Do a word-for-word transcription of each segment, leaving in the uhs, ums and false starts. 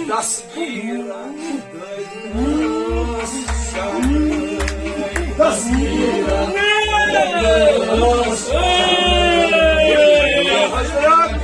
دستگیرن، دستگیرن، حضرت،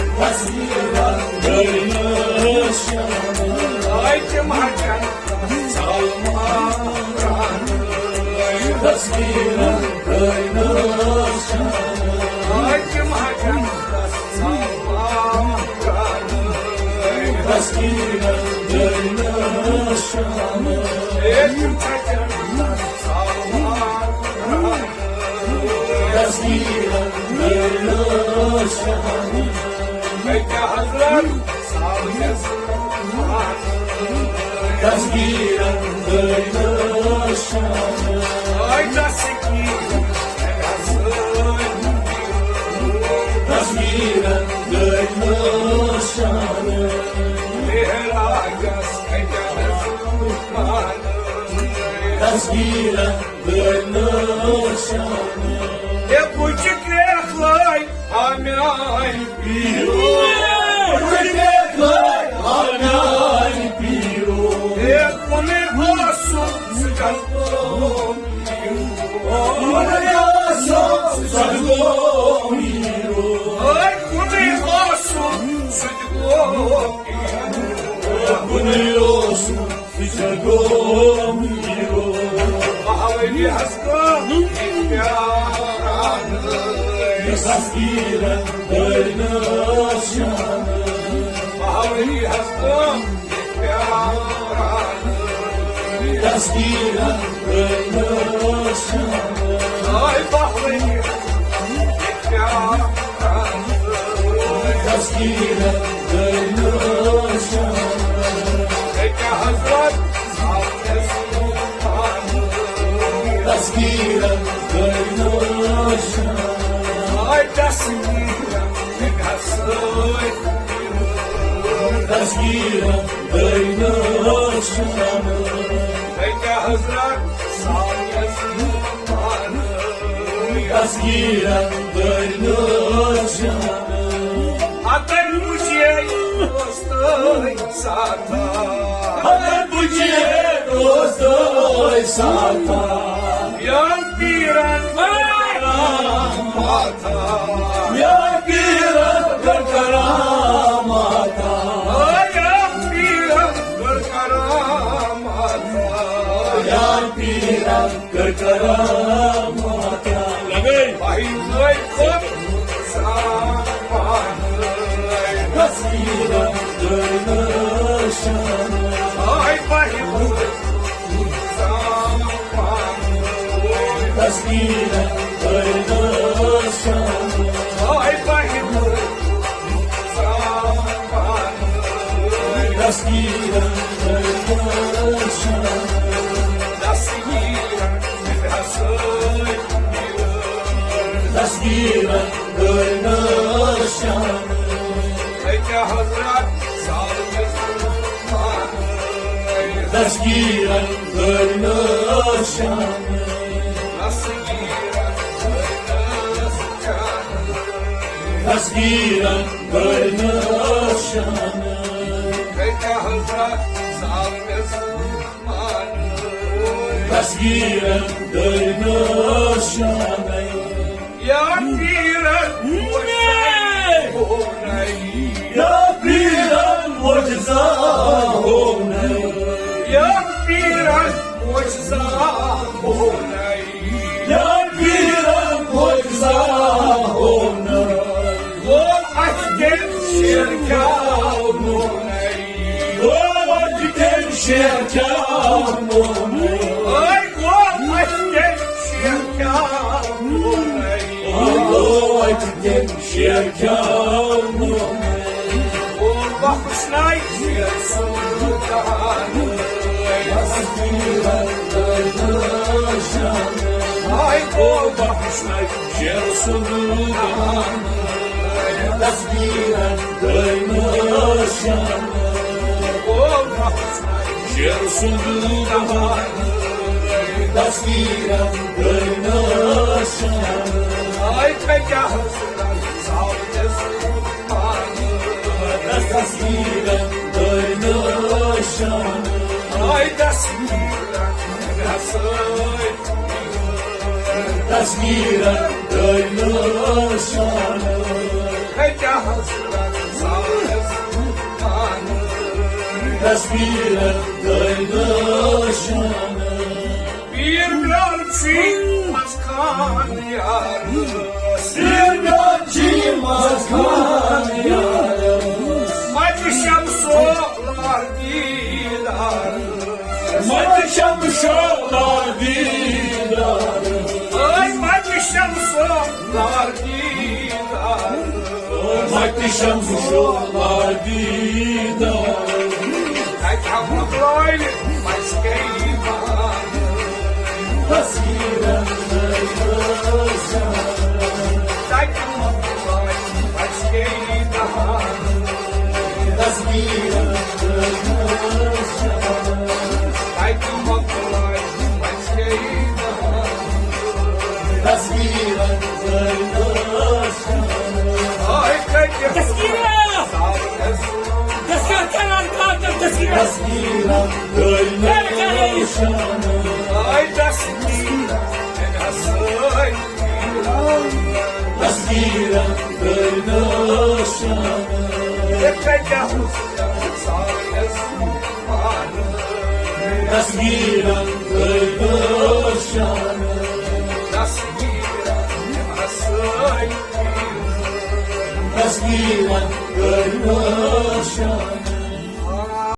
دستگیرن، دستگیرن دٲرۍ نٲشانہٕ۔ آے دستگیرن، دستگیرن دٲرۍ نٲشانہٕ۔ مہراجس کھٔتۍ آز پانہٕ۔ دستگیرن دٲرۍ نٲشانہٕ۔ ہے بُجہِ کرٛیکھ لٲے آ میٛانہِ پیٖرو۔ بُجہِ کرٛیکھ لٲے آ میٛانہِ پیٖرو۔ ہے کُنُے اوسُم سُہ جذبو پیٖرو۔ کُنُے اوسُم سُہ جذبو پیٖرو۔ ہے کُنُے اوسُم سُہ جذبو پیٖرو۔ کُنُے اوسُم بہوٲنی حظ کٲم پیاران۔ دستگیرن دٲرۍ نٲشانہٕ۔ بہوٲنی حظ کٲم پیاران۔ دستگیرن دٲرۍ نٲشانہٕ۔ آے بہوٲنی حظ کٲم پیاران۔ دستگیرن دٲرۍ نٲشانہٕ۔ ہے کیٛاہ حضرت، دستگیرن دٲرۍ نٲشانہٕ۔ آے دستگیرن، ہے کیٛاہ حضرت، دستگیرن دٲرۍ نٲشانہٕ۔ ہے کیٛاہ حضرت، ساویس پانہٕ۔ دستگیرن دٲرۍ نٲشانہٕ۔ اگر مجھے دوستٲے ساتھا۔ اگر مجھے دوستٲے ساتھا۔ یا پیرن کراماتا۔ یا پیرن کراماتا۔ یا پیرن کراماتا۔ یا پیرن کراماتا۔ لگے۔ بھائی، بھائی، خود سامان۔ دستگیرن دٲرۍ نٲشانہٕ۔ آے بہوٲنی حظ کٲم پیاران۔ دستگیرن دٲرۍ نٲشانہٕ۔ آے بہوٲنی حظ کٲم پیاران۔ دستگیرن دٲرۍ نٲشانہٕ۔ دستگیرن حظ کٲم پیاران۔ دستگیرن دٲرۍ نٲشانہٕ۔ ہے کیٛاہ حضرت، ساویس پانہٕ۔ دستگیرن دٲرۍ نٲشانہٕ۔ دستگیرن دٲرۍ نٲشانہٕ۔ دستگیرن دٲرۍ نٲشانہٕ۔ ہے کیٛاہ حضرت، ساویس پانہٕ۔ دستگیرن دٲرۍ نٲشانہٕ۔ یا پیرن معجزہ ہونَے۔ یا پیرن معجزہ ہونَے۔ یا پیرن معجزہ ہونَے۔ یا پیرن معجزہ ہونَے۔ گوٚو اَسہِ تیٚلہِ شیر کیٛاہ ہونَے۔ گوٚو اَسہِ تیٚلہِ شیر کیٛاہ ہونَے۔ ہے گوٚو اَسہِ تیٚلہِ شیر کیٛاہ ہونَے۔ گوٚو اَسہِ تیٚلہِ شیر کیٛاہ ہونَے۔ گوٚو بخشنَے شیر سُنٛد دہانہٕ۔ ہے گوٚو بخشنَے شیر سُنٛد دہانہٕ۔ دستگیرن دٲرۍ نٲشانہٕ۔ او شیر سُنٛد دہانہٕ۔ دستگیرن دٲرۍ نٲشانہٕ۔ آے کھجا حضرت ساویس پانہٕ۔ دستگیرن دٲرۍ نٲشانہٕ۔ آے دستگیرن رسٲے۔ دستگیرن دٲرۍ نٲشانہٕ۔ کھجا حضرت ساویس پانہٕ۔ دستگیرن دٲرۍ نٲشانہٕ۔ پیٖر میون چھُے منٛز خان یار۔ پیٖر میون چھُے منٛز خان یار۔ مجہِ شمسو لار دیٖدار۔ مجہِ شمسو لار دیٖدار۔ اے مجہِ شمسو لار دیٖدار۔ مجہِ شمسو لار دیٖدار۔ اَتہِ مۄکلٲے وَسہِ گٔے بہار۔ دَگہِ مۄکلٲے وَسہِ گٔے بہار۔ دَگہِ مۄکلٲے وَسہِ گٔے بہار۔ آے کَتہِ تسکیٖرا! سارنَس تسکیٖرا چلان کاکر تسکیٖرا! آے تسکیٖرا! تسکیٖرا! تسکیٖرا! تسکیٖرا! تسکیٖرا!